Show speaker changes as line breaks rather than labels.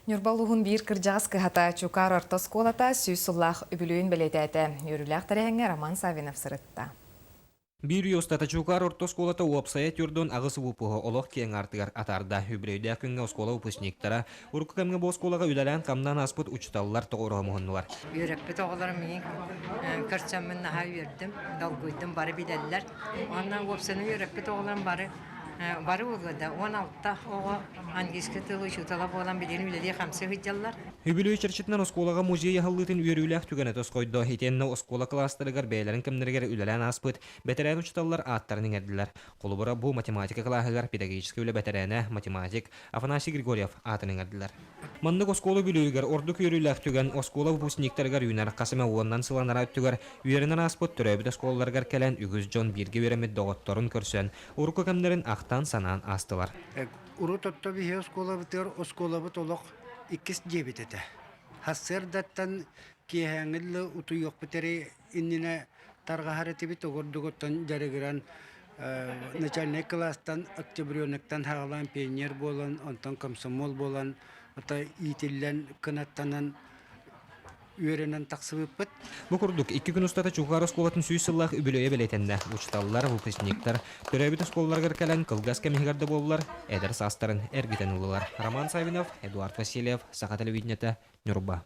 Ньурба улууһун биир кырдьаҕас кыһата Чукаар орто оскуолата 100 сыллаах үбүлүөйүн бэлиэтээтэ. Үөрүүлээх тэрээһиҥҥэ Роман Саввинов сырытта.
Биир үйэ устата Чуукаар орто оскуолата уопсайа 48 выпуһу олох киэҥ аартыгар атаарда. Үбүлүөйдээх күҥҥэ оскуола выпускниктара, урукку кэмҥэ бу оскуолаҕа үлэлээн-хамнаан ааспыт учууталлар тоҕуоруһа муһуннулар.
Үөрэппит оҕолорум миигин көрсөммүн наһаа үөрдүм, долгуйдум, бары билэллэр. Уонна уопсайынан үөрэппит оҕолорум бары бары буолуо да 16 оҕо английский тыл учуутала буолан билигин үлэлии-хамсыы сылдьаллар.
Үбүлүөй чэрчитинэн оскуолаҕа музей аһыллыытын үөрүүлээх түгэнэ тосхойдо. Итиэннэ оскуола кылаастарыгар бэйэлэрин кэмнэригэр үлэлээн ааспыт бэтэрээн учууталлар ааттарын иҥэрдилэр. Холобура, бу математика кылааһыгар педагогическай үлэ бэтэрээнэ, математик Афанасий Григорьев аатын иҥэрдилэр. Маннык оскуола үбүлүөйүгэр ордук үөрүүлээх түгэн оскуола выпускниктарыгар үүнэр хас эмэ уонунан сыл анараа өттүгэр үөрэнэн ааспыт төрөөбүт оскуолаларыгар кэлэн үгүс дьон бииргэ үөрэммит доҕотторун көрсөн, урукку кэмнэрин ахтан-санаан аастылар.
Урут отто биһи оскуолабытыгар оскуолабыт олох иккис дьиэбит этэ. Сарсыардаттан киэһээҥҥи дылы утуйуохпут эрэ иннинэ тарҕаһар этибит, огурдугуттан дьарыгыран начальнай кылаастан октябреногтан саҕалаан пионер буолан, онтон комсомол буолан, ото иитиллэн, кынаттанан үөрэнэн тахсыбыппыт.
Бу курдук, 2 күн устата Чуукаар оскуолатын 100 сыллаах үбүлүөйэ бэлиэтэннэ. Учууталлар, выпускниктар төрөөбүт оскуолаларыгар кэлэн кылгас кэм иһигэр да буоллар, эдэр саастарын эргитэн ыллылар. Роман Саввинов, Эдуард Васильев, Саха телевидениета, Ньурба.